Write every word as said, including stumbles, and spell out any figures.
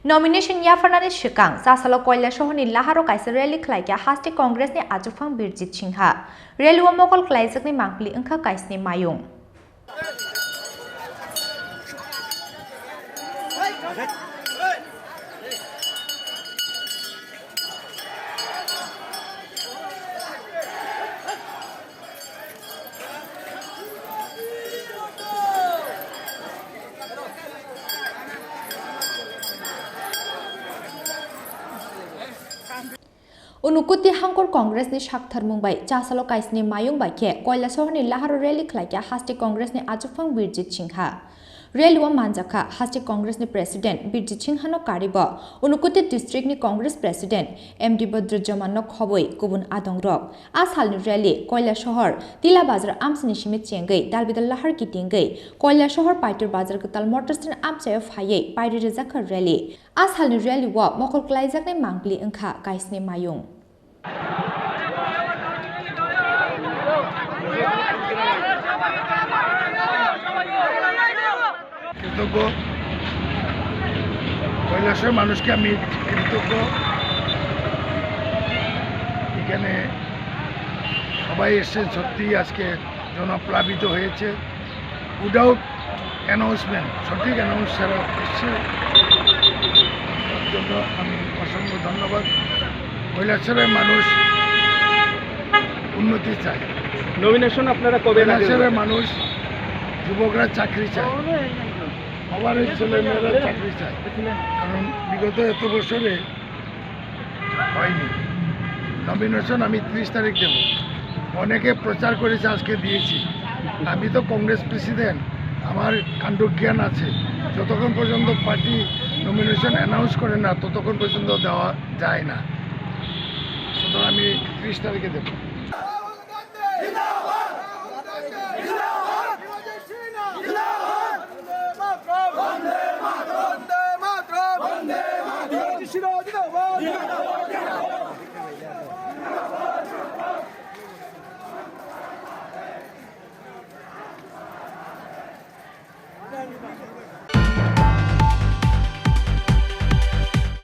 Nomination yapharnani swkang Chasalo Koilasohorni laharo kaisa rally khlaikha haste Congressni achukphang Birjit Singha. Rally-o mokol khlaijaknai mangpili wngkha kaisni mayung. Unukoti Hangkor Congressni saktharmung bai Chasalo kaisni mayung bai khe Koilasohorni laharo rally khlaikha haste Congressni achukphang Birjit Singha. Rally-o manjakha haste Congressni President Birjit Singhano karibo Unukoti Districtni Congress President M D Badruzzamano khobwi kubun adongrok. A salni rally Koilasohor Tila Bazar amchini simi chengwi dalbidal lahar kitingwi Koilasohor Paitur Bazar kwtal motor stand amchaio phaiwi pairi rwjakha rally. A salni rally-o mokol khlaijaknai mangpili wngkha kaisni mayung. কৃতজ্ঞ। কৈলাসহর মানুষকে আমি কৃতজ্ঞ। এখানে সবাই এসেছেন, সত্যিই আজকে জনপ্লাবিত হয়েছে। উইদাউট অ্যানাউন্সমেন্ট, সঠিক অ্যানাউন্স ছাড়া এসছে, তার জন্য আমি অসংখ্য ধন্যবাদ। কৈলাসহরের মানুষ উন্নতি চায়। নমিনেশন আপনারা কবে রাখেন? কৈলাসহরের মানুষ, যুবকরা চাকরি চায়, সবার ছেলে মেয়েরা চাকরি চায়, কারণ বিগত এত বছরে হয়নি। নমিনেশন আমি তিরিশ তারিখ দেব। অনেকে প্রচার করেছে, আজকে দিয়েছি। আমি তো কংগ্রেস প্রেসিডেন্ট, আমার কাণ্ডজ্ঞান আছে। যতক্ষণ পর্যন্ত পার্টি নমিনেশন অ্যানাউন্স করে না, ততক্ষণ পর্যন্ত দেওয়া যায় না। সুতরাং আমি তিরিশ তারিখে দেব।